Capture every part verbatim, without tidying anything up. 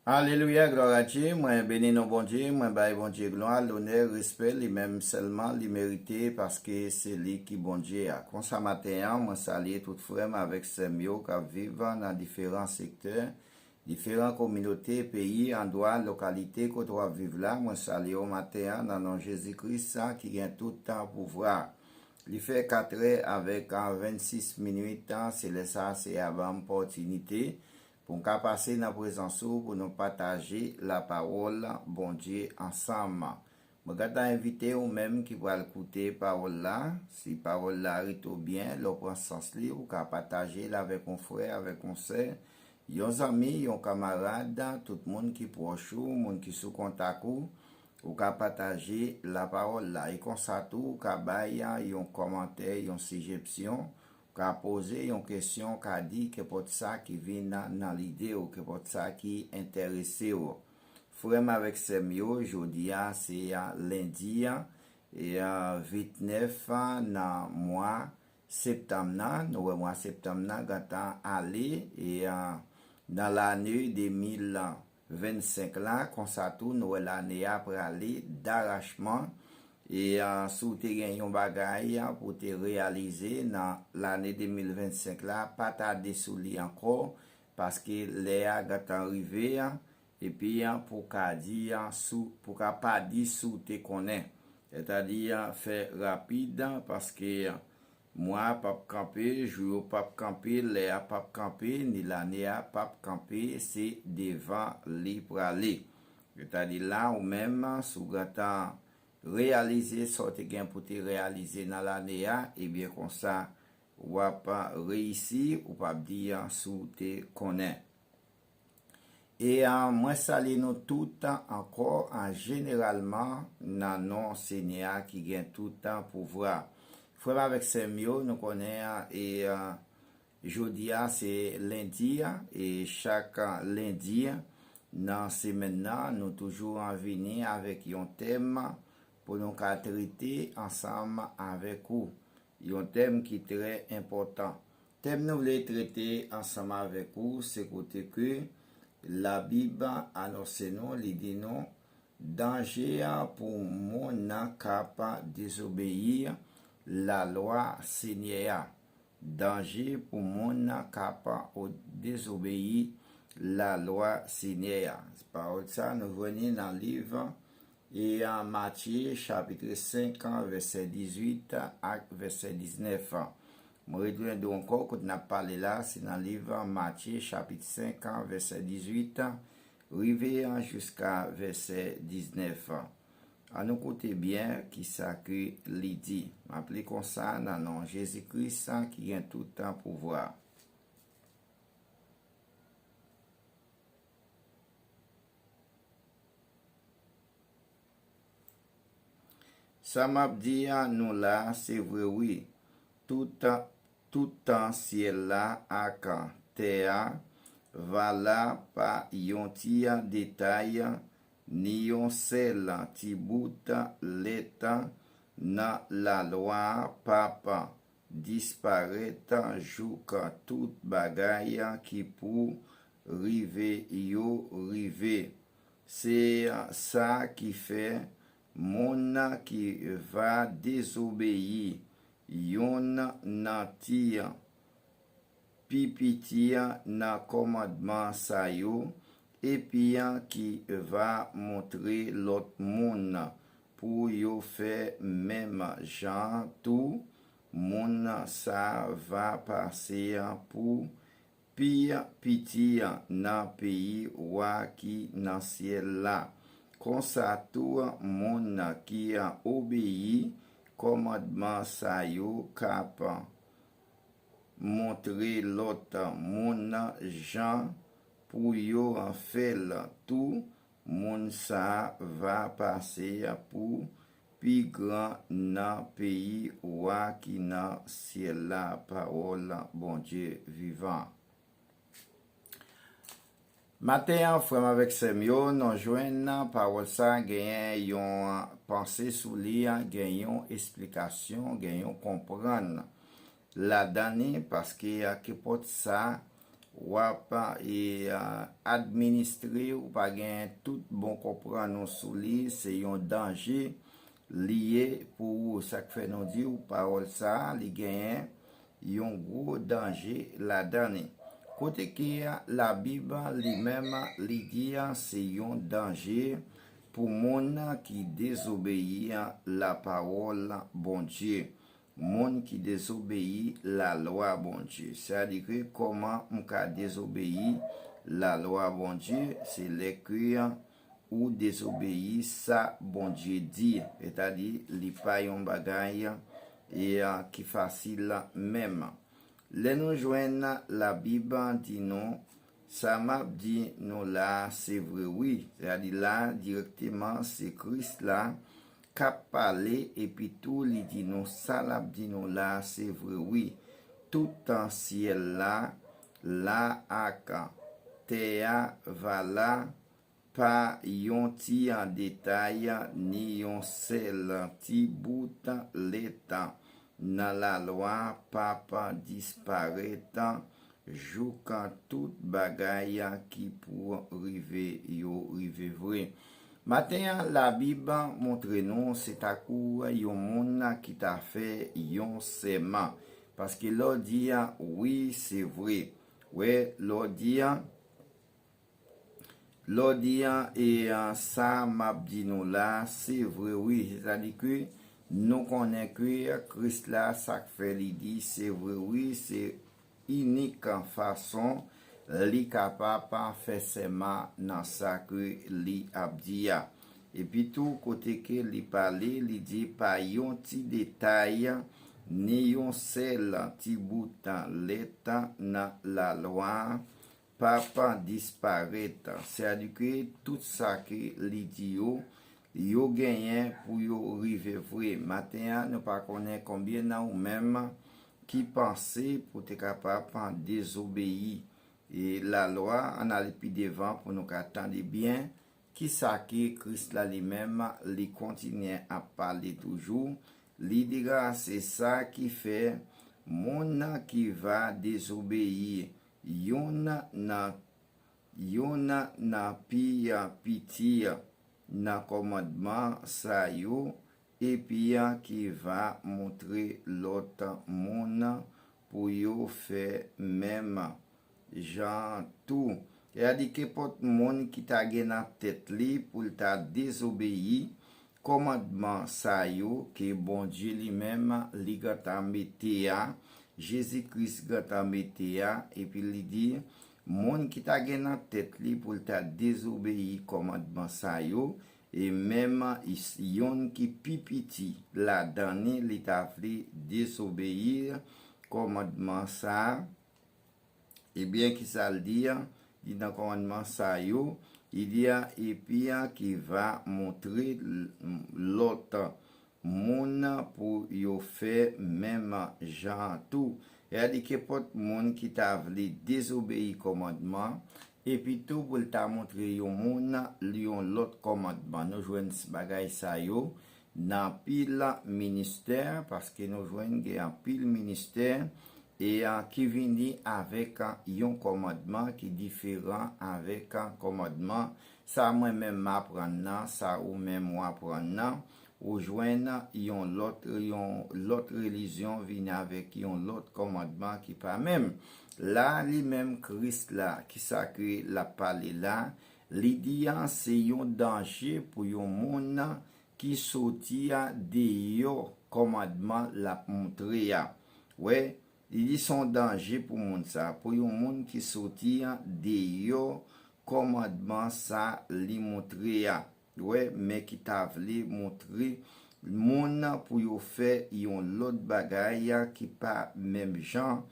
Alelouya, glwa a Dye. Mwen beni non Bondye, mwen bay Bondye glwa, lonè, respè, li menm sèlman li merite, paske se li ki Bondye a. Konsa maten an, mwen salye tout frè m avèk sè m yo k ap viv nan diferan sektè, diferan kominote, peyi, andwa, lokalite kote w ap viv la. Mwen salye w maten an nan non Jezi Kris ki gen tout tan pouvwa. Li fè katrè avèk vennsis minit, se lè sa se yon opòtinite pou m ka pase nan prezans ou pou nou pataje lapawòl Bondye ansanm. Mwen gentan envite ou menm ki pral koute pawòl la, si pawòl la rete w byen, lè w pran sans li, ou ka pataje l avèk yon frè, avèk yon sè, yon zanmi, yon kamarad, tout moun ki pwòch ou, moun ki sou kontak ou, ou ka pataje lapawòl la. E konsa tou, ou ka bay yon kòmantè, yon sijepsyon, ka poze yon kesyon, ka di kenpòt sa ki vin nan lide w, kenpòt sa ki enterese w. Frè m avèk sè m yo, jodi a se lendi e ventnèf nan mwa septanm nan. Nou wè mwa septanm nan gentan ale e nan lane de mil vennsenk la, konsa tou nou wè lane a prale darachman. E si w te gen yon bagay pou w te reyalize nan lane de mil vennsenk la, pa tade sou li ankò, paske lè a gentan rive, epi pou w ka di, pou w ka pa di si w te konnen. Sètadi, fè rapid, paske mwa p ap kanpe, jou yo p ap kanpe, lè a p ap kanpe, ni lane a p ap kanpe, se devan li prale. Sètadi la, ou menm, si w gentan reyalize sa w te gen pou te reyalize nan lane a, ebyen konsa, w ap reyisi, ou p ap di si w te konnen. E mwen salye nou tout ankò, jeneralman, nan non Senyè a ki gen tout pouvwa. Frè m avèk sè m yo, nou konnen e jodi a se lendi, e chak lendi nan semèn nan, nou toujou vini avèk yon tèm pou nou ka trete ansanm avèk ou. Yon tèm ki trè enpòtan. Tèm nou vle trete ansanm avèk ou, se kote ke Labib anonse nou, li di nou, danje pou moun k ap dezobeyi lalwa Senyè a. Danje pou moun k ap dezobeyi lalwa Senyè a. Pawòl sa nou jwenn li nan liv e Matye chapit senk, vèsè dizuit ak vèsè diznèf. Mwen retounen di w ankò, kote n ap pale la, se nan liv Matye chapit senk, vèsè dizuit, rive jiska vèsè diznèf. Ann nou koute byen kisa ke li di. M ap li konsa nan non Jezi Kris ki gen tout pouvwa. Sa m ap di nou la, se vre wi. Tout, tout tan syèl la ak tè a va la pa yon ti detay, ni yon sèl ti bout lèt nan lalwa a p ap disparèt jouk tout bagay ki pou rive yo rive. Se sa ki fè moun ki va dezobeyi yonn nan ti pi piti nan kòmandman sa yo, epi ki va montre lòt moun pou yo fè menm jan tou, moun sa va pase pou pi piti nan peyi Wa ki nan syèl la. Konsa tou, moun ki obeyi kòmandman sa yo k ap montre lòt moun jan pou yo fè l tou, moun sa a va pase pou pi gran nan peyi Wa ki nan syèl la. Pawòl Bondye vivan. Maten an, frè m avèk sè m yo, nou jwenn pawòl sa, genyen yon panse sou li, gen yon esplikasyon, gen yon konprann ladan li, paske kenpòt sa w ap e, a, administre, ou pa gen tout bon konprann ou sou li, se yon danje li ye pou ou. Sa k fè nou di w pawòl sa a, li genyen yon gwo danje ladan li. Kote ke Labib li menm li di a se yon danje pou moun ki dezobeyi lapawòl Bondye, moun ki dezobeyi lalwa Bondye. Sètadi ke kòman m ka dezobeyi lalwa Bondye? Se lè ke ou dezobeyi sa Bondye di, sètadi li pa yon bagay e, a, ki fasil menm. Lè nou jwenn Labib di nou, sa m ap di nou la a, se vre wi. Sètadi la, dirèkteman, se Kris la k ap pale, epi tou li di nou, sa l ap di nou la a, se vre wi. Tout tan syèl la, la ak tè a va la, pa yon ti an detay, ni yon sèl ti bout lèt nan lalwa p ap disparèt jouk tout bagay ki pou rive yo rive vre. Maten an, Labib montre nou se tankou yon moun ki ta fè yon sèman. Paske lè w di a, wi, se vre. Wè, lè w di a, lè w di a, e a, sa m ap di nou la, se vre, wi. Sètadi ke nou konnen ke Kris la, sa k fè li di, se vre, wi, se inik fason li kapab fè sèman nan sa ke li ap di a. Epi tou, kote ke li pale, li di pa yon ti detay, ni yon sèl ti bout lèt nan lalwa p ap disparèt. Sètadi ke tout sa ke li di yo, yo genyen pou yo rive vre. Maten an, nou pa konnen konbyen nan ou menm ki panse pou te kapab dezobeyi e lalwa. Ann ale pi devan pou nou ka tande byen kisa ke Kris la li menm li kontinye ap pale toujou. Li di a se sa ki fè moun ki va dezobeyi youn nan, youn nan pi piti nan kòmandman sa yo, epi ki va montre lòt moun pou yo fè menm jan tou. Sètadi kenpòt moun ki ta gen nan tèt li pou l ta dezobeyi kòmandman sa yo ke Bondye li menm li gentan mete a, Jezi Kris gentan mete a, epi li di, moun ki ta gen nan tèt li pou l ta dezobeyi kòmandman sa yo, e menm is-, yonn ki pi piti ladan li, li ta vle dezobeyi kòmandman sa a, ebyen, kisa l di a? Li nan kòmandman sa yo, li di a, epi a ki va montre l-, lòt moun pou yo fè menm jan an tou. Sètadi kenpòt moun ki ta vle dezobeyi kòmandman, epi tou pou l ta montre yon moun yon lòt kòmandman. Nou jwenn bagay sa yo nan anpil ministè, paske nou jwenn gen anpil ministè, e, a, ki vini avèk, a, yon kòmandman ki diferan avèk, a, kòmandman sa mwen menm m aprann nan, sa ou menm w aprann nan. Ou jwenn yon lòt, yon lòt relijyon vini avèk yon lòt kòmandman ki pa menm. La, li menm Kris la, kisa ke l ap pale la? Li di a se yon danje pou yon moun ki soti a deyò kòmandman l ap montre a. Wè, li di se yon danje pou moun sa, pou yon moun ki soti a deyò kòmandman sa li montre a. Wè, men ki ta vle montre moun pou yo fè yon lòt bagay ki pa menm jan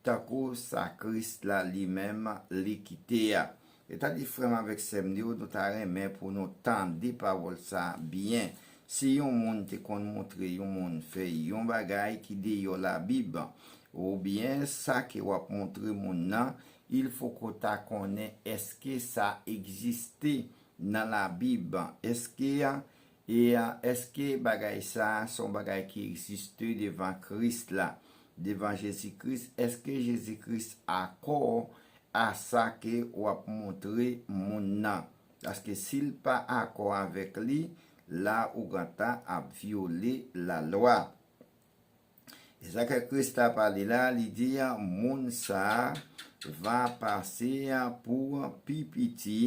tankou sa Kris la li menm li kite a. Sètadi, frè m avèk sè m yo, nou ta renmen pou nou tande pawòl sa a byen. Si yon moun te konn montre yon moun fè yon bagay ki deyò Labib, oubyen sa ke w ap montre moun nan, il fo ke w ta konnen èske sa egziste nan Labib, èske, e, èske bagay sa a se yon bagay ki egziste devan Kris la, devan Jezi Kris, èske Jezi Kris akò a sa ke w ap montre moun nan. Paske si l pa akò avèk li, la ou gentan ap vyole lalwa. E sa ke Kris la pale la, li di, moun sa a va pase pou pi piti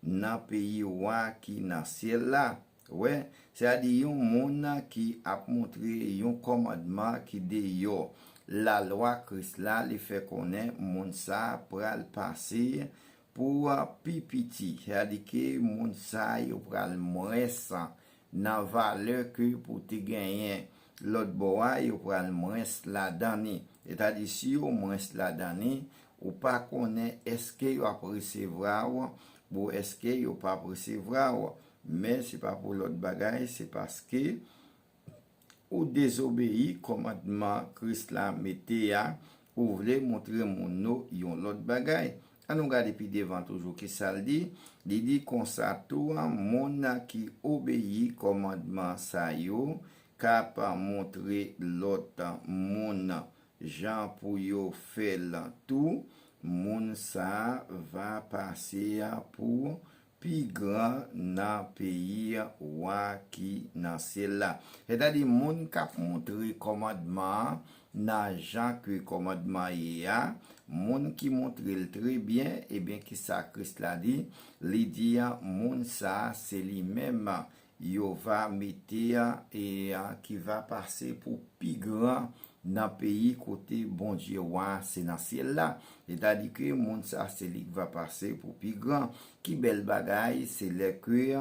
nan peyi wa ki nan syèl la. Wè, sètadi yon moun ki ap montre yon kòmandman ki deyò lalwa Kris la, li fè konnen moun sa a pral pase pou pi piti. Sètadi ke moun sa yo pral mwens nan valè ke pou te genyen lòt bò a, yo pral mwens ladan li. Sètadi si yo mwens ladan li, ou pa konnen èske yo ap resevwa w, ou èske yo p ap resevwa w. Men se pa pou lòt bagay, se paske ou dezobeyi kòmandman Kris la mete a, ou vle montre moun yo yon lòt bagay. Ann nou gade pi devan toujou ki sa l di. Li di konsa tou, moun ki obeyi kòmandman sa yo k ap montre lòt moun jan pou yo fè l tou, moun sa a va pase pou pi gran nan peyi wa ki nan syèl la. Sètadi, moun k ap montre kòmandman an nan jan ke kòmandman ye a, moun ki montre l trè byen, ebyen, ki sa Kris la di? Li di, moun sa a, se li menm yo va mete, e, ki va pase pou pi gran nan peyi kote Bondye wa se nan syèl la. Sètadi ke moun sa se li ki va pase pou pi gran. Ki bèl bagay, se lè ke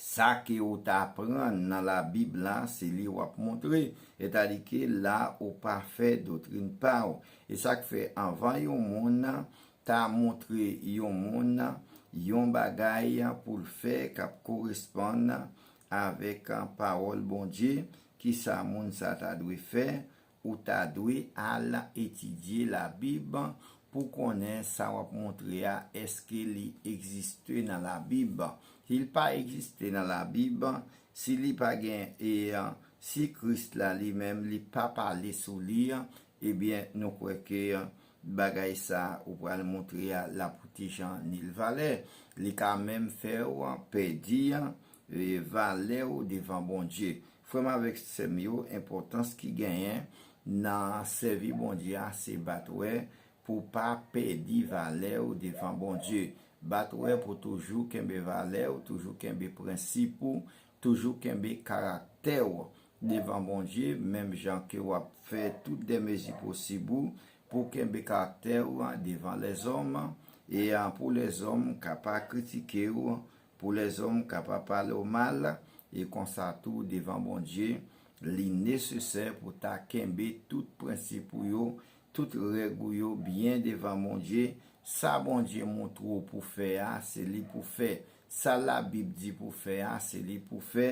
sa ke ou ta aprann nan Labib la, se li w ap montre. Sètadi ke la ou pa fè doktrin pa w. E sa k fè anvan yon moun ta montre yon moun yon bagay pou l fè k ap koresponn avèk pawòl Bondye, kisa moun sa ta dwe fè? Ou ta dwe al etidye Labib pou konnen sa w ap montre a, èske li egziste nan Labib. Si l pa egziste nan Labib, si li pa gen, e, si Kris la li menm li pa pale sou li, ebyen, nou kwè ke bagay sa ou pral montre a, l ap pote jan nil valè. Li ka menm fè w pèdi, e, valè w devan Bondye. Frè m avèk sè m yo, enpòtans ki genyen nan sèvi Bondye a, se bat wè pou w pa pèdi valè w devan Bondye. Bat wè pou toujou kenbe valè w, toujou kenbe prensip ou, toujou kenbe karaktè w devan Bondye, menm jan ke w ap fè tout dè mezi posib ou pou kenbe karaktè w devan lèzòm, e, a, pou lèzòm ka pa kritike w, pou lèzòm ka pa pale w mal, e konsa tou devan Bondye, li nesesè pou ta kenbe tout prensip ou yo, tout règ ou yo byen devan Bondye. Sa Bondye montre w pou fè a, se li pou fè. Sa Labib di pou fè a, se li pou fè.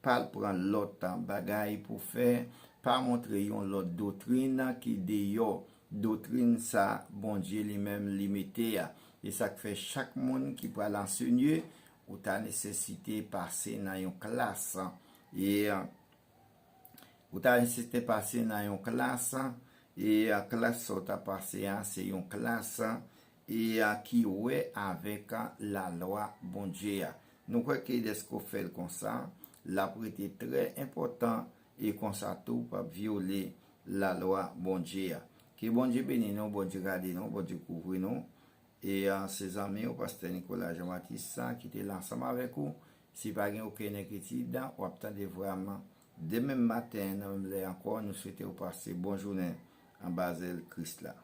Pa al pran lòt bagay pou fè. Pa montre yon lòt doktrin ki deyò doktrin sa Bondye li menm li mete a. E sa k fè chak moun ki pral ansenye, ou ta nesesite pase nan yon klas. E, ou ta nesesite pase nan yon klas, e, klas sa w ta pase a, se yon klas, e, ki wè avèk lalwa Bondye a. Nou kwè ke dèske w fè l konsa, l ap rete trè enpòtan, e konsa tou w p ap vyole lalwa Bondye a. Ke Bondye beni nou, Bondye gade nou, Bondye kouvri nou. E, a, se zanmi w, pastè Nicolas Jean Baptiste, ki te la ansanm avèk ou. Si pa gen okenn enkyetid, w ap tande vwa m demen maten, nan menm lè ankò. Nou swete w pase bon jounen anba zèl Kris la.